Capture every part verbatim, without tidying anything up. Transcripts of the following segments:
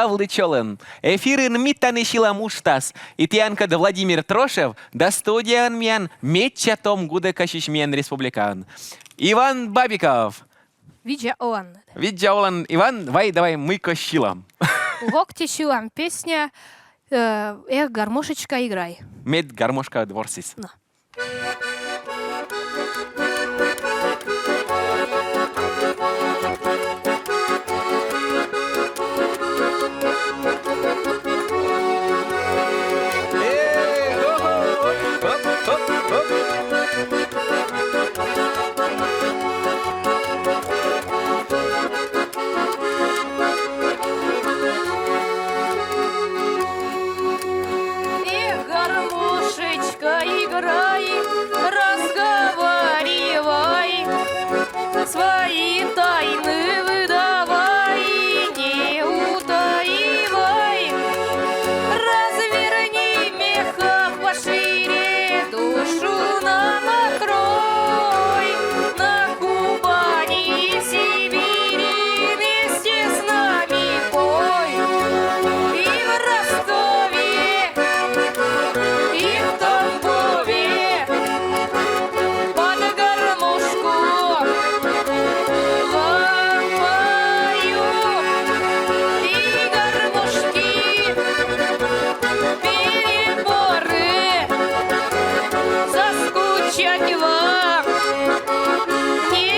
ӧвлы чолӧн. Эфирын «Ми тані сьылам» уджтас. И тіянкӧд Владимир Трошев да студияын миян медся том гудӧкасьысь миян республикаын. Иван Бабиков. Видза оланныд. Видза олан, Иван, вай, давай мыйкӧ сьылам. Локтӧ, сьылам песня, э, «Эх, гармошечка, играй». Мед гармошкаыд ворсіс. На. Эх, гармошечка, играй, разговаривай, свои тайны выдавай, не утаивай. Разверни меха пошире, душу нам открой. На Кубани и в Сибири вместе с нами пой. И в Ростове, и в Тамбове под гармошку вам пою. И гармошки, переборы заскучать вам не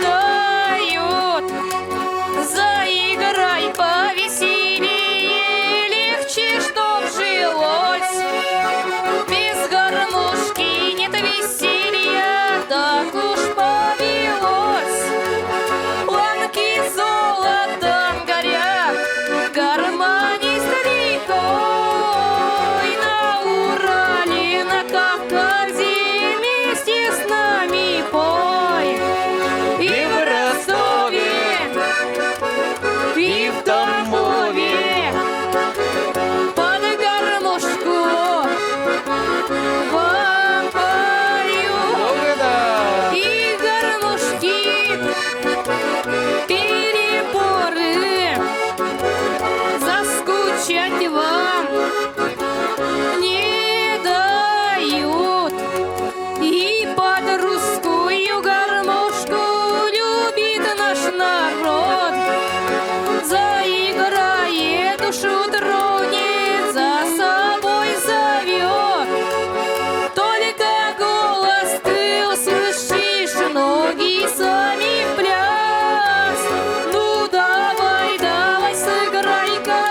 дают. Заиграй повеселее, легче чтоб жилось. Без гармошки нет веселья, так уж повелось. Ланки золотом горят, гармонист рекой. На Урале, на Кавказе вместе с нами пой. И в Ростове, и в Тамбове под гармошку вам пою. И гармошки, переборы заскучать вам не дают. И под русскую гармошку любит наш народ. Заиграет, душу тронет, за собой зовёт. Только голос ты услышишь, ноги сами в пляс. Ну давай, давай, сыграй-ка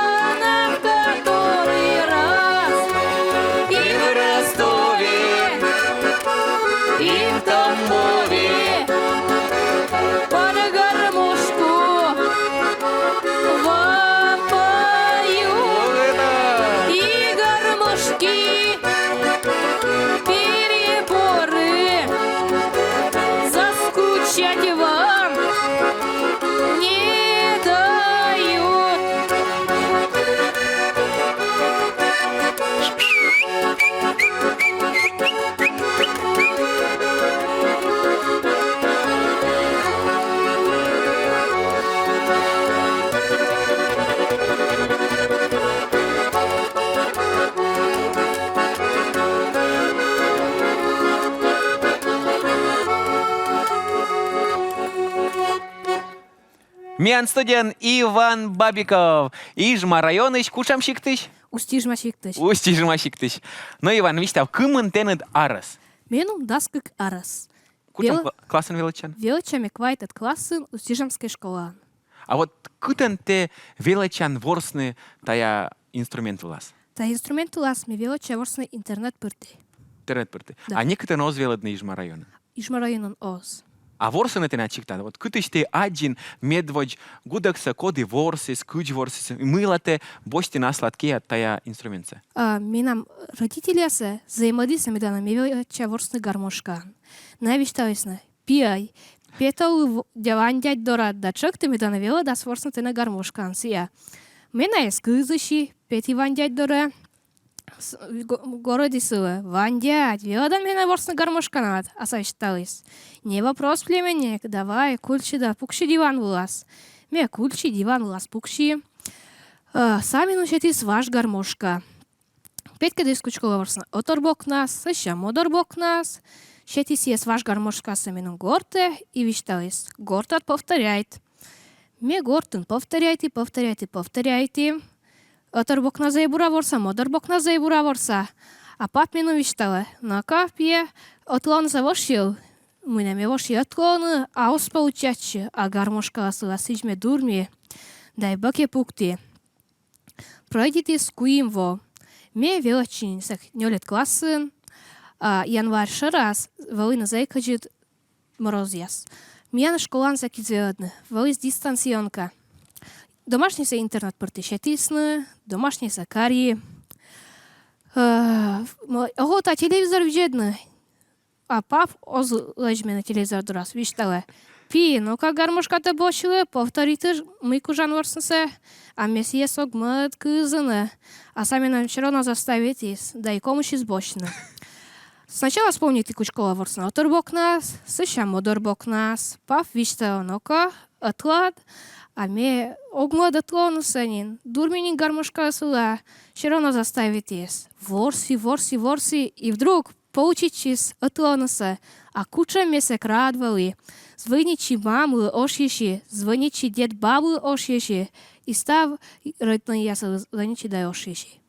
нам который раз. И в Ростове, и в Тамбове под гармошку вам пою. И гармошки, переборы заскучать вам не дают. Миян студияын Иван Бабиков, Ижма районысь, кутшӧм сиктысь? Усть-Ижма сиктысь. Усть-Ижма сиктысь. Но, Иван, висьтав, кымын тэныд арӧс? Меным дас кык арӧс. Кутшӧм кла-, классын велӧдчан? Велӧдча ме квайтӧд классын Усть-Ижемскӧй школаын. А вот кытӧн тэ велӧдчан ворсны тая инструмент вылас? Тая инструмент вылас ме велӧдча ворсны интернет пырті. Интернет пырті. Да. А некытӧн оз велӧдны Ижма районын? Ижма районын оз. А ворсны тэнад сиктад? Вот кытысь тэ аддзин медводз гудӧксӧ, коді ворсіс, кыдз ворсіс, мыйла тэ босьтін аслад киад тая инструментсӧ? А, менам родительясӧ зэв мӧдісны медана, ме велӧдча ворсны гармошкаӧн. Найӧ висьталісны: пиӧй, петавлы в-, дя-, вань дядь дорӧ да тшӧкты, медана велӧдас ворсны тэнӧ гармошкаӧн, сія. Ме найӧс кывзыси, петі вань дядь дорӧ. С-, го-, горӧді сылы: «Вань дядь, велӧдан менӧ ворсны гармошкаӧн?» А сія висьталіс: «Не вопрос, племянник, давай, кульччы да пуксьы диван вылас». Ме кульччи, диван вылас пуксьи. Э, са меным сетіс важ гармошка. Петкӧдіс, кыдз колӧ ворсны ӧтар бокнас, сэсся мӧдар бокнас. Сетіс сійӧс, важ гармошкасӧ, меным гортӧ и висьталіс: «Гортад повторяйт». Ме гортын повторяйті, повторяйті, повторяйті. Ӧтар бокнас зэй бура ворса, мӧдар бокнас зэй бура ворса. А пап меным висьталӧ: «Но-ка, пиӧ, ӧтлаанысӧ вошйыл». Мый нӧ ме вошйи ӧтлаанӧ, а оз получайтчы, а гармошкаыс вӧлі сідз ме дурми. Да и бокӧ пукті. Пройдитіс куим во. Ме велӧдчи нин сэк нёльӧд классын, а январь шӧрас вӧліны зэй кӧдзыд морозъяс. Миян школаын сэк и велӧдны. Вӧліс дистанционка. Домашнейсӧ интернат пырті сетісны, домашнейсӧ кари. Э, м-, охота телевизор видзӧдны. А пап оз лэдз менӧ телевизор дорас, висьталӧ: «Пи, ну-ка, гармошкатӧ босьтлы, повторитыштӧ, мый кужан ворснысӧ». А ме сійӧс ог мӧд кывзыны, а са меным всё равно заставитіс, да и комиыс босьтны. Сначала вспомниті, кыдз колӧ ворсны ӧтар бокнас, сэсся мӧдар бокнас. Пап висьталӧ: «Но-ка, ӧтлаан». А ме ог мӧд ӧтлаанысӧ нин, дурми нин гармошкаыс вылӧ, всё равно заставитіс. Ворси, ворси, ворси, и вдруг получитчис ӧтлаанысӧ. А кутшӧм ме сэк рад вӧлі. Звӧнитчи мамлы, ошйыси, звӧнитчи дед-баблы, ошйыси, и став роднӧйяслы звӧнитчи да ошйыси.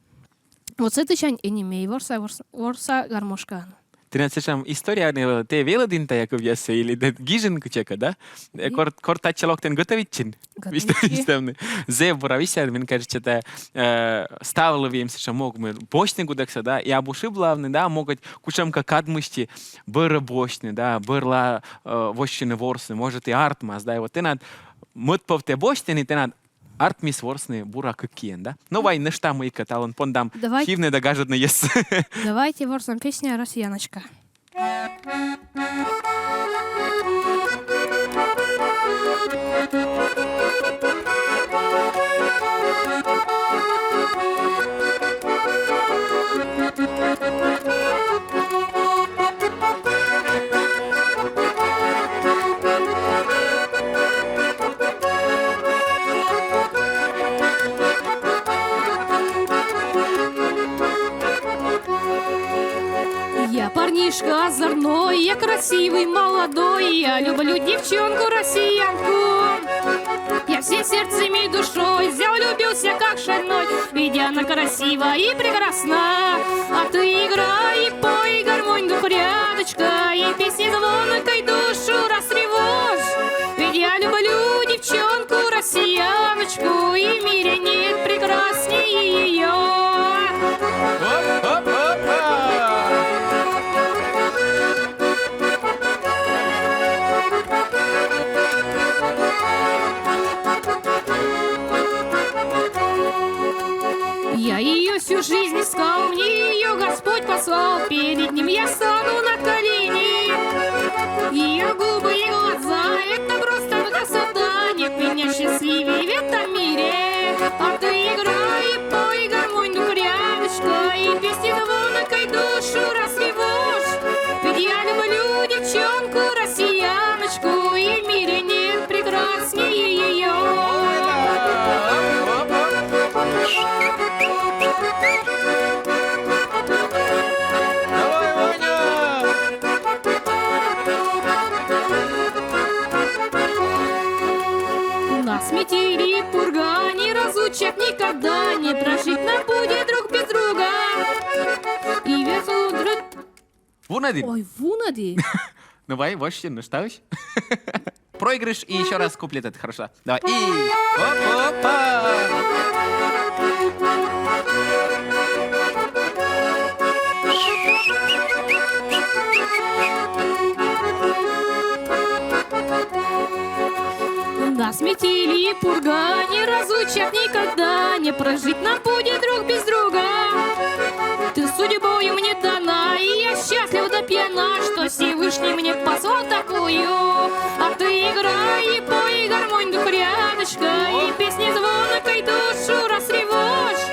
Вот сэтысянь ӧні ме и ворса, ворса, ворса гармошкаӧн. Тэнад сэтшӧм история, тэ велӧдін тайӧ кывъяссӧ или тэ гижин кытчӧкӧ, да? Э, кор, кор татчӧ локтін, готовитчин? Готовитчин. Висьтавны. Зэй бура висьталӧ, мен кажется, тайӧ, э, ставлы выйым сэтшӧм мог, мый босьтны куддырсӧ, да? И абу шыблавны, да? Могӧ кутшӧмкӧ кад мысти бӧрӧ босьтны, да? Бӧрла, э, воссьыны ворсны, может, и артмас, да? И вот тэнад мӧд пӧвтӧ босьтін, и тэнад артмис ворсны бура кык киӧн, да? Но вай нӧшта мыйкӧ талун пондам. Давай. Сьывны да гажӧдны йӧз. Давайте ворсам песня «Россияночка». Я парнишка озорной, я красивый, молодой, я люблю девчонку-россиянку. Я всем сердцем и душой взял, любился как шальной, ведь она красива и прекрасна. А ты играй и пой, гармонь двухрядочка, и песней звонкой душу растревожь. Ведь я люблю девчонку-россияночку, и в мире нет прекраснее её. Оп, оп, оп, оп. Я её всю жизнь искал, мне её Господь послал, перед ним я стану на колени. Её губы и глаза — это просто красота, нет меня счастливее в этом мире. А ты играй и пой, гармонь двухрядочка, и песни звонкой душу растревожь. Ведь я люблю девчонку-россияночку, и в мире нет прекраснее её. Давай, Ваня! Нас метели и пурга не разлучат никогда, не прожить нам будет друг без друга. И весь утро... Вунӧді. Ой, вунӧді. Ну вай, вообще, ну что ж. Проигрыш и ещё раз куплет этот, хорошо. Давай. И оп, опа! Нас метели и пурга не разлучат никогда, не прожить нам будет друг без друга. Ты судьбою мне дана, и я счастлив до пьяна, что Всевышний мне послал такую. А ты играй и пой, гармонь двухрядочка, и песни звонкой душу растревожь.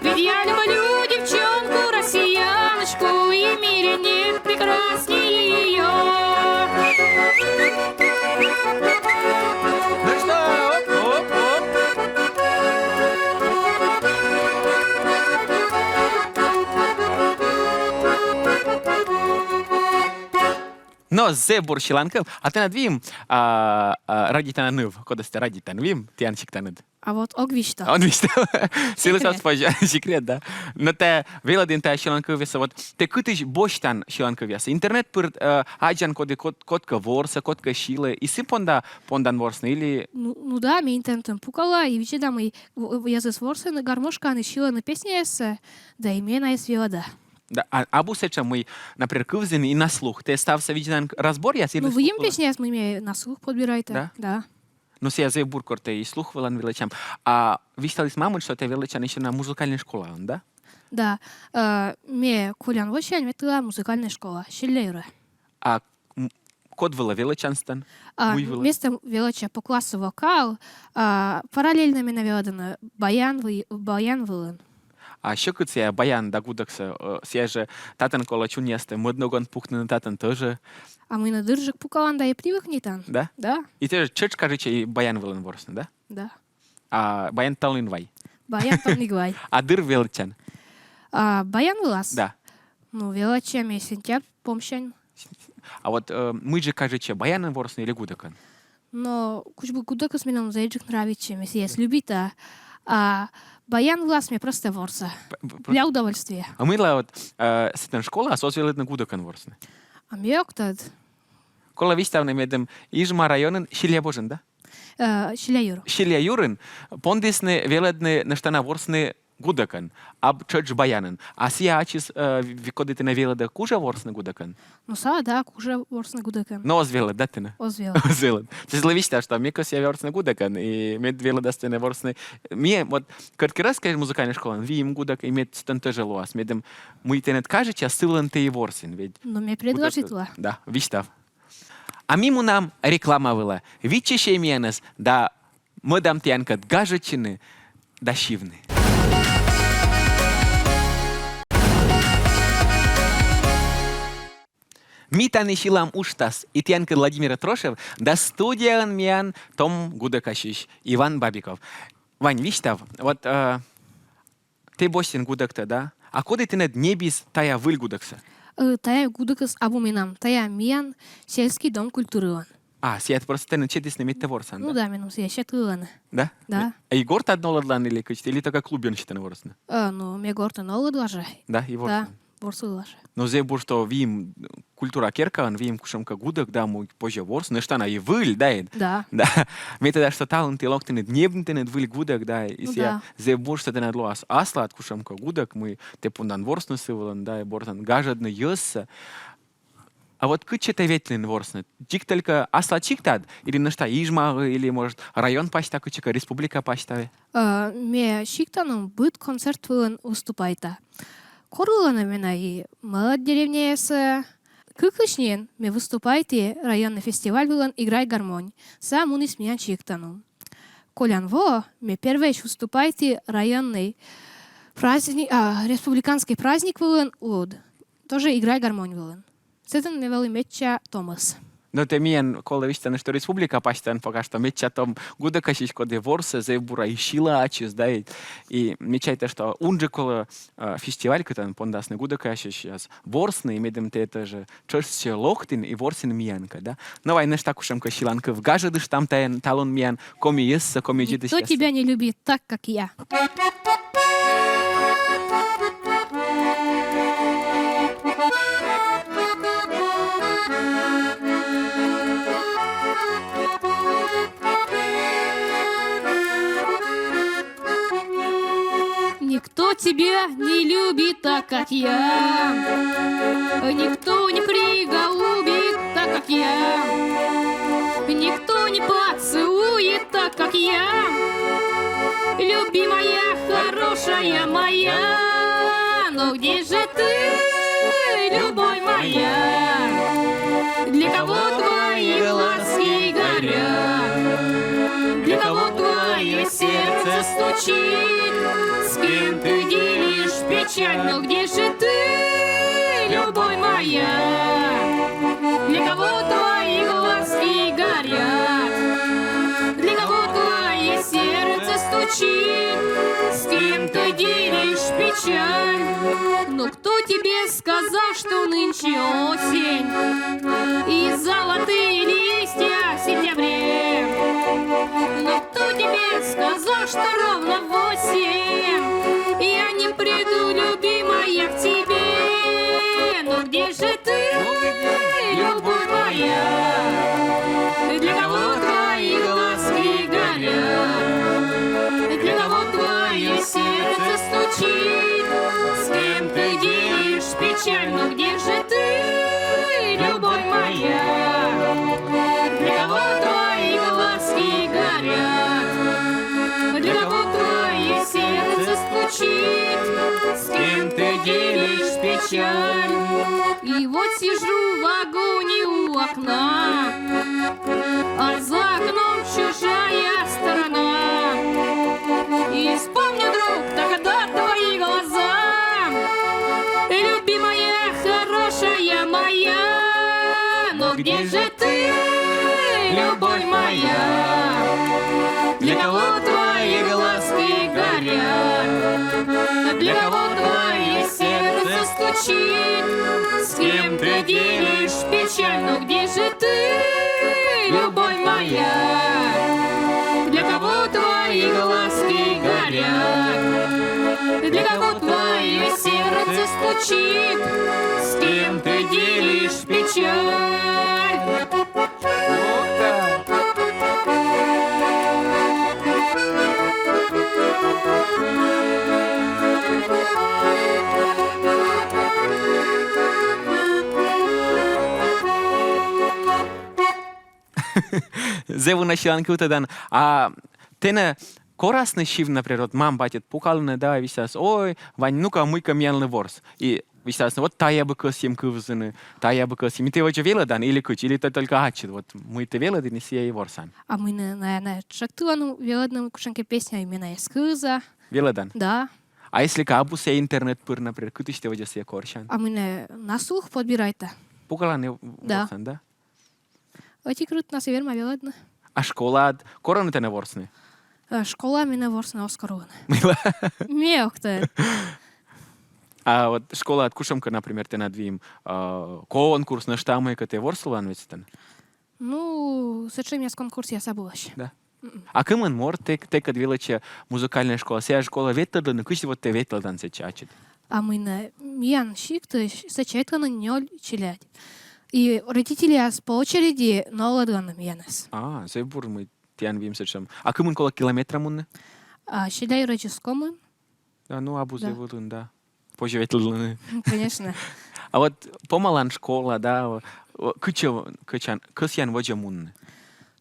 Ведь я люблю девчонку-россияночку, и в мире нет прекраснее её. Ну что, оп, оп, оп. Но, зэв бур сьыланкыв. А тэнад выйым, а, а, радейтана ныв, кодӧс тэ радейтан, выйым тіян сиктаныд? А вот ог висьтав. Ог висьтав. Секрет. Сылы соос позьӧ. Секрет, да. Но тэ велӧдін тайӧ сьыланкывъяссӧ, вот тэ кытысь босьтан сьыланкывъяссӧ? Интернет пыр, э, аддзан, коді код-, кодкӧ ворсӧ, кодкӧ сьылӧ, и сы понда пондан ворсны или? Ну, ну да, ме интернетын пукала и видзӧда, мый в-, в-, йӧзыс ворсӧны гармошкаӧн и сьылӧны песняяссӧ, да и ме найӧс велӧда. Да, а, абу сэтшӧм, мый, например, кывзін и на слух. Тэ ставсӧ видзӧдан разборъяс или... Ну, выйым слух вылӧ? Песняяс, мый ме на слух подбирайта. Да? Да. Ну, сійӧ зэв бур, кор тэ и слух вылын велӧдчан. А висьталіс мамыд, что тэ велӧдчан ещё на музыкальнӧй школаын, да? Да. Э, ме колян восянь ветлыла музыкальнӧй школа Сьӧлья юрӧ. А, м, код вылӧ велӧдчан сэтӧн? А, мый вылӧ? Ме сэтӧн велӧдча по классу вокал, а параллельно менӧ велӧдӧны баян вы-, баян вылын. А сьӧкыд сійӧ баян да гудӧксӧ, э, сійӧ жӧ татӧн колӧ чуньястӧ мӧд ногӧн пуктыны, татӧн тоже. А мый нӧ дырджык пукалан да и привыкнитан. Да? Да. И тэ жӧ тшӧтш кажитчӧ и баян вылын ворсны, да? Да. А баян талун вай? Баян талун вай. А дыр велӧдчан? А баян вылас? Да. Ну, велӧдча ме сентябрь помсянь. А вот, э, мый жӧ кажитчӧ, баянын ворсны или гудӧкӧн? Но кутшӧмкӧ гудӧкыс меным зэв джик нравитчӧ, ме сійӧс любита. А баян вылас ме просто ворса. П-, п-, для удовольствия. А мыйла вот, э, сэтӧн школаас оз велӧдны гудӧкӧн ворсны? А ме ог тӧд. Колӧ висьтавны, медым Ижма районын, Сьӧлья, божӧн, да? Э, Сьӧлья юр. Сьӧлья юрын пондісны велӧдны нӧшта на ворсны гудӧкӧн, абу тшӧтш баянын. А сійӧ ачыс, э, в-, коді тэнӧ велӧдӧ, кужӧ ворсны гудӧкӧн? Ну, сійӧ, да, кужӧ ворсны гудӧкӧн. Но оз велӧд, да, тэнӧ? Оз велӧд. Оз велӧд. Сійӧ сылы висьтав, что ме кӧсъя ворсны гудӧкӧн, и мед велӧдас тэнӧ ворсны. Ме вот кӧрткерӧс, конечно, музыкальнӧй школаын выйым гудӧк, и мед сэтӧн тоже лоас. Медым мый тэныд кажитчӧ, сы вылын тэ и ворсын, ведь. Но ме предложитла. Да, висьтав. А ми мунам реклама вылӧ. Виччысьӧй миянӧс да мӧдам тіянкӧд гажӧдчыны да сьывны. «Ми тані сьылам» уджтас, и тіянкӧд Владимир Трошев да студияын миян том гудӧкасьысь Иван Бабиков. Вань, висьтав, вот, э, тэ босьтін гудӧктӧ, да? А коді тэныд ньӧбис тайӧ выль гудӧксӧ? Э, тайӧ гудӧкыс абу менам, тайӧ миян сельский дом культурылӧн. А, сійӧ просто тэныд сетісны, мед тэ ворсан, да? Ну да, меным сійӧ сетылӧны. Да? Да. А и гортад нуӧдлан или кыдз, или только клубын сетан ворсны? Э, ну, ме гортын нуӧдла жӧ. Да, и ворсан. Да. Ворсылла жӧ. Но зэв бур, что выйым культура керкаын, выйым кутшӧмкӧ гудӧк, да, мый позьӧ ворсны, нӧшта на и выль, да, ӧд? Да. Да. Ме тӧда, что талун ті локтінныд, ньӧбнитінныд выль гудӧк, да, и... Ну сійӧ да. Зэв бур, что тэнад лоас аслад кутшӧмкӧ гудӧк, мый тэ пондан ворсны сы вылын, да, и бӧрдан гажӧдны йӧзсӧ. А вот кытчӧ тэ ветлін ворсны? Дзик только аслад сиктад, или нӧшта Ижмаӧ, или, может, район пасьта кытчӧкӧ, республика пасьтаӧ? Э, ме сиктанын быд концерт вылын выступайта. Коралӧны менӧ и мӧд деревняясӧ. Кыкысь нин ме выступайті районнӧй фестиваль вылын «Играй, гармонь». Сійӧ муніс миян сиктанын. Колян во ме первойысь выступайті районнӧй праздни-, а, республиканскӧй праздник вылын, луд. Тоже «Играй, гармонь» вылын. Сэтӧн ме вӧлі медся томыс. Но тэ миян колӧ висьтавны, что республика пасьтаын пока что медся том гудӧкасьысь, коді ворсӧ зэв бура и сьылӧ ачыс, да, и, и ме чайта, что унджык колӧ, э, фестиваль, кытӧн пондасны гудӧкасьысьяс ворсны, и медым тэ тоже тшӧтш локтін и ворсін миянкӧд, да. Но вай нӧшта кутшӧмкӧ сьыланкыв гажӧдыштам тайӧн талун миян коми йӧзсӧ, коми дзирдысьяссӧ. Никто тебя не любит так, как я. Никто тебя не любит так, как я. Никто не приголубит так, как я. Никто не поцелует так, как я. Любимая, хорошая моя, но где же ты, любовь моя? Для кого твои глазки горят? Для кого твое сердце стучит? С кем ты делишь печаль? Но где же ты, любовь моя? Для кого твои глазки горят? Для кого твое сердце стучит? С кем ты делишь печаль? Но кто тебе сказал, что нынче осень? И что ровно восемь. Я не приду, любимая, к тебе. Но где же ты, любовь моя? Для кого твои глазки горят? Для кого твое сердце стучит? С кем ты делишь печаль? Но где же ты, любовь моя? Для кого твои глазки горят? Для кого твое сердце стучит? С кем ты делишь печаль? И вот сижу в вагоне у окна, а за окном чужая страна. И вспомню, друг, тогда твои глаза, любимая, хорошая моя. Но где же ты, любовь моя? Для кого твои глазки горят? Для кого твое сердце стучит? С кем ты делишь печаль? Но где же ты, любовь моя? Для кого твои глазки горят? Для кого твое сердце стучит? С кем ты делишь печаль? Зэв уна сьыланкыв тӧдан. А тэнӧ корасны сьывны, например, вот мам-батьыд пукалӧны да висьтасны: «Ой, Вань, ну-ка, мыйкӧ миянлы ворс». И висьтасны: «Вот тая бы кӧсйим кывзыны, тая бы кӧсйим». И тэ водзӧ велӧдан или кыдз, или тэ только ачыд, вот мый тэ велӧдан, и сійӧ и ворсан? А мый нӧ, наверное, тшӧктылан велӧдны кутшӧмкӧ песня, и ме найӧс кывза. Велӧдан? Да. А если кӧ абу сійӧ интернет пыр, например, кытысь тэ водзӧ сійӧ корсян? А мый нӧ, на слух подбирайта. Пукалан и... Да. Ворсан, да? Ӧти круг на сійӧ верма велӧдны. А школаад корӧны тэнӧ ворсны? Э, школаад менӧ ворсны оз кор ӧні. Мыйла? Ме ог тӧд. А вот школаад кутшӧмкӧ, например, тэнад выйым, э, конкурс, нӧшта мыйкӧ, тэ ворсалан ведь сэтӧн? Ну, сэтшӧмъяс конкурсъяс абу вӧлӧсь. Да. Мгм. А кымын морт тэ, тэкӧд велӧдчӧ музыкальнӧй школаӧ? Сійӧ школаӧ ветлӧдлӧны, кыдз вот тэ ветлӧдан сэтчӧ ачыд? А мый нӧ, миян сиктысь сэтчӧ ветлӧны нёль челядь. И родительяс по очереди новлӧдлӧны миянӧс. А, зэв бур, мый тіян выйым сэтшӧм. А кымын колӧ километра мунны? А, Челябинскысь комын. Да, ну, абу зэв ылын, да. Позьӧ ветлыны. Конечно. А вот помалан школа, да, о, кытчӧ кӧсъян, кӧсъян водзӧ мунны?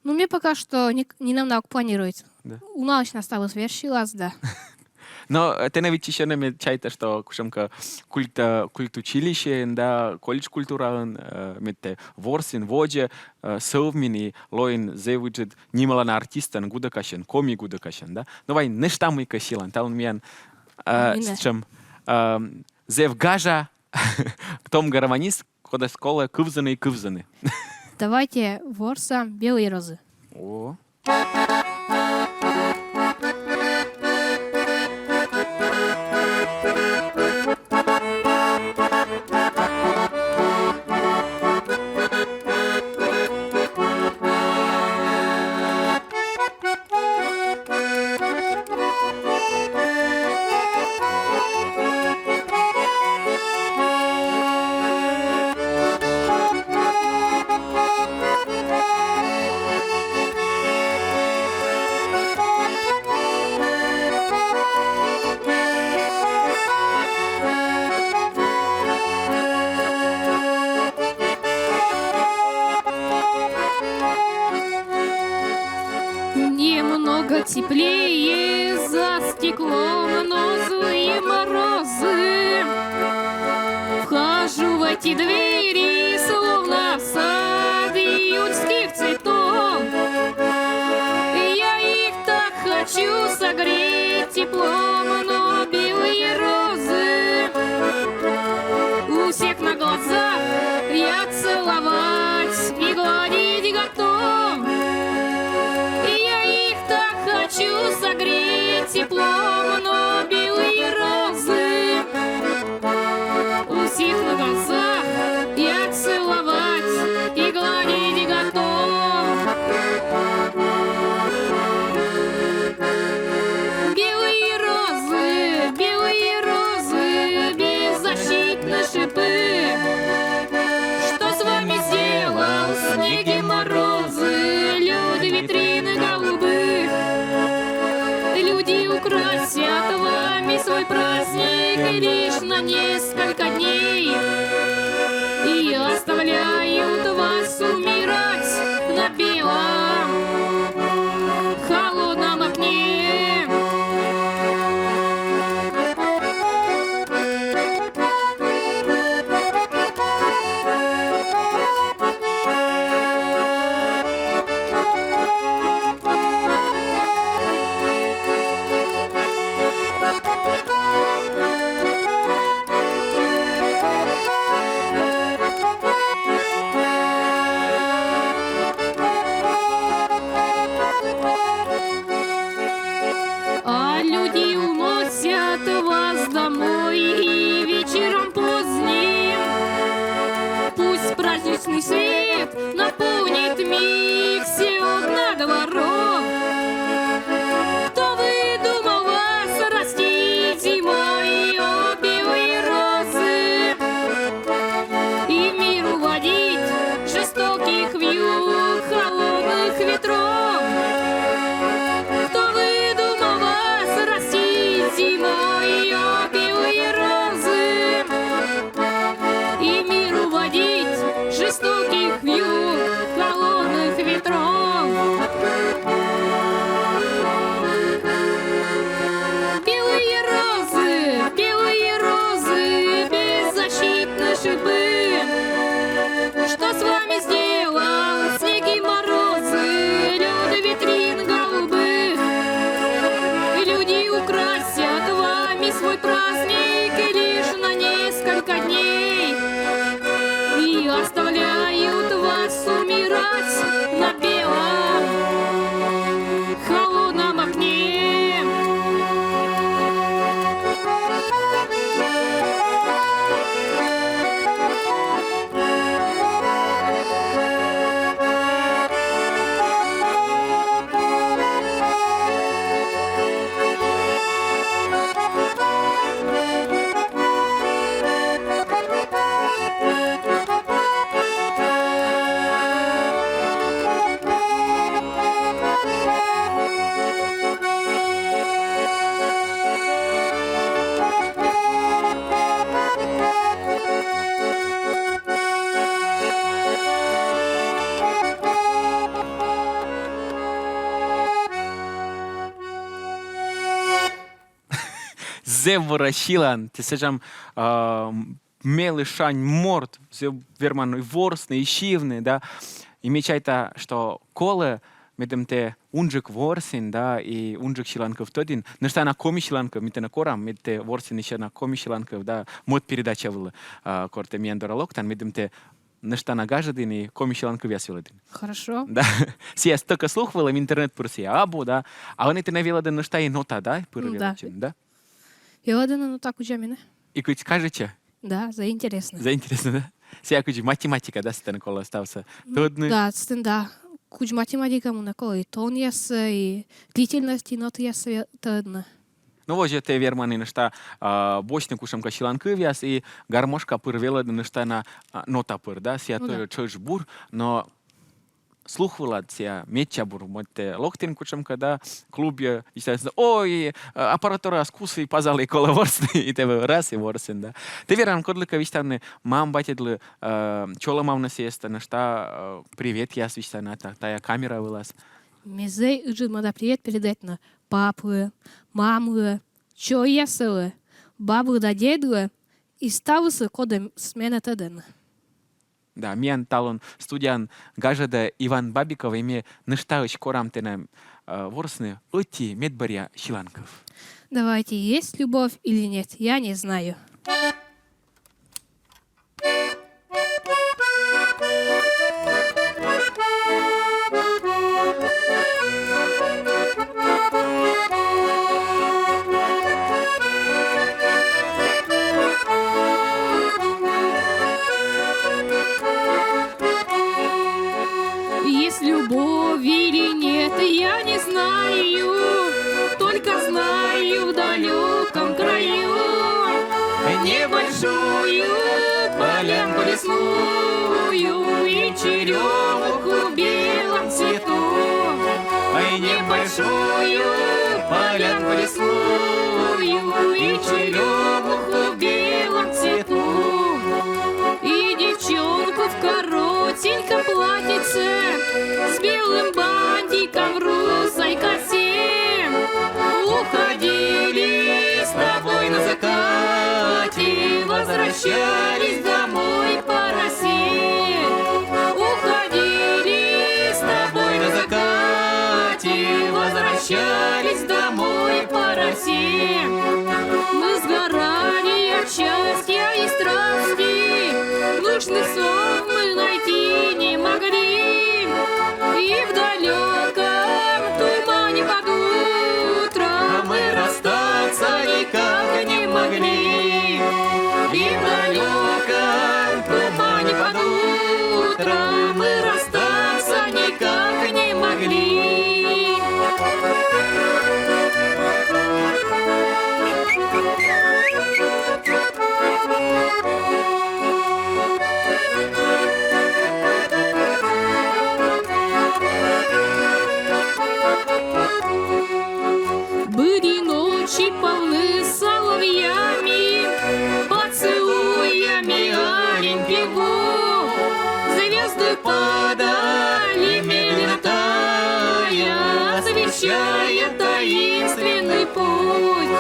Ну, ме пока что ни, нинӧм на ог планируйт. Да. Уналысь на ставыс верстьылас, да. Но, э, тэнӧ ведь ещё, ме чайта, что кутшӧмкӧ культ, э, культучилищеын, да, колледж культураын, э, мед тэ ворсін водзӧ, э, сӧвмин и лоин зэв ыджыд нималана артистӧн, гудӧкасьӧн, коми гудӧкасьӧн, да. Но вай нӧшта мыйкӧ сьылан, талун миян, э, сэтшӧм, э, зэв гажа том гармонист, кодӧс колӧ кывзыны и кывзыны. Давайте ворсам «Белые розы». О. Немного теплее за стеклом, но злые морозы. Вхожу в эти двери, словно в сад июльских цветов. Я их так хочу согреть теплом, но белые розы у всех на глазах я целовать и гладить готов. Я их так хочу согреть теплом, но белые розы у всех на глазах я целовать и гладить готов. лишь на несколько дней и оставляют вас умирать на белом холодном окне. А люди уносят вас домой и вечером поздним. Пусть праздничный свет наполнит миг все окна дворов. Кто выдумал вас растить зимой, о, белые розы, и мир уводить жестоких вьюг холодных ветров? Кто выдумал вас растить зимой, о, белые розы, и мир уводить жестоких вьюг холодных ветров? Белые розы, белые розы, беззащитные шипы. Что с вами сделал снег и морозы, лёд витрин голубых? Люди украсят вами свой праздник лишь на несколько дней и оставляют вас умирать на белом холодном окне. Зэв бура сьылан, тэ сэтшӧм, а, мелі шань морт, зэв верман и ворсны, и сьывны, да. И ме чайта, что колӧ, медым тэ унджык ворсін, да, и унджык сьыланкыв тӧдін. Нӧшта на коми сьыланкыв, ми тэнӧ корам, мед тэ ворсін ещӧ на коми сьыланкыв, да, мӧд передача вылӧ, а, кор тэ миян дорӧ локтан, медым тэ нӧшта на гажӧдін и коми сьыланкывъяс велӧдін. Хорошо. Да. Сійӧ стӧкӧ слух вылӧ, интернет пыр сійӧ абу, да. А ӧні тэнӧ велӧдӧны нӧшта и нота, да, пыр велӧдчыны, да? Велӧдӧны нота кудз менӧ. И кыдз кажитчӧ? Да, зэв интереснӧ. Зэв интереснӧ, да? Сійӧ кыдз математика, да, сэтӧн колӧ ставсӧ тӧдны. Да, сэтӧн, да. Кыдз математика, мунӧ колӧ и тонъяссӧ, и длительность, и нотаяссӧ ве-, тӧдны. Ну, вот жӧ тэ верман нӧшта, а, босьтны кутшӧмкӧ сьыланкывъяс и гармошка пыр велӧдны нӧшта на, а, нота пыр, да, сійӧ тоже тшӧтш бур, но слух вылад сійӧ медся бур, мед тэ локтін кутшӧмкӧ, да, клубъясӧ, и сійӧ, ой, а, аппаратураыс кусі, пазалӧй, колӧ ворсны, и тэ раз и ворсін, да. Тэ верман кодлыкӧ висьтавны, мам-батьыдлы, а, чолӧмавны сійӧс, да, нӧшта, а, приветъяс висьтавны, та-, тая камера вылас. Ме зэв ыджыд мӧда привет передайтны паплы, мамлы, чойясыслы, баблы да дедлы и ставыслы, кодъяс менӧ тӧдӧны. Да, миян талун студияын гажӧдӧ Иван Бабиков, и ми нӧшта корам тэнӧ, э, ворсны ӧти медбӧръя сьыланкыв. Давайте, есть любовь или нет, я не знаю. Есть любовь или нет, я не знаю, только знаю, в далеком краю небольшую полянку лесную и черемуху в белом цвету. Ай, небольшую Полянку лесную и черемуху в белом цвету. И девчонку в коротеньком платьице с белым бантиком в русой косе. Уходили с тобой на закате, возвращались домой по росе. Уходили с тобой на закате, возвращались домой по росе. Мы сгорали от счастья и страсти, нужных слов мы найти не могли. И в далеком тумане под утро мы расстаться никак не могли. И в далеком тумане под утро мы расстаться никак не могли. Были ночи полны соловьями, поцелуями аленьких губ. Звезды падали, медленно тая, освещая таинственный путь.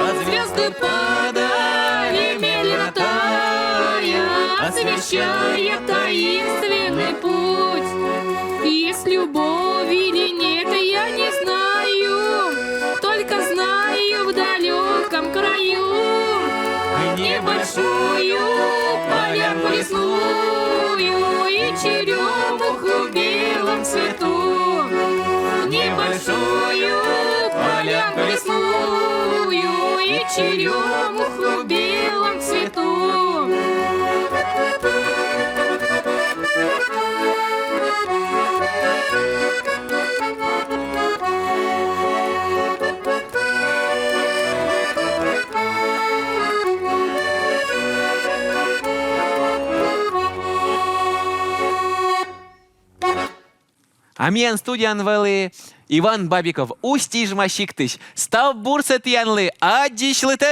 А звезды падали, медленно тая, освещая таинственный путь. Есть любовь или нет, я не знаю, только знаю, в далеком краю небольшую полянку лесную и черемуху в белом цвету. Небольшую полянку лесную и черемуху в белом цвету. А миян студияын вӧлі Иван Бабиков, Усть-Ижма сиктысь. Став бурсӧ тіянлы, аддзысьлытӧдз!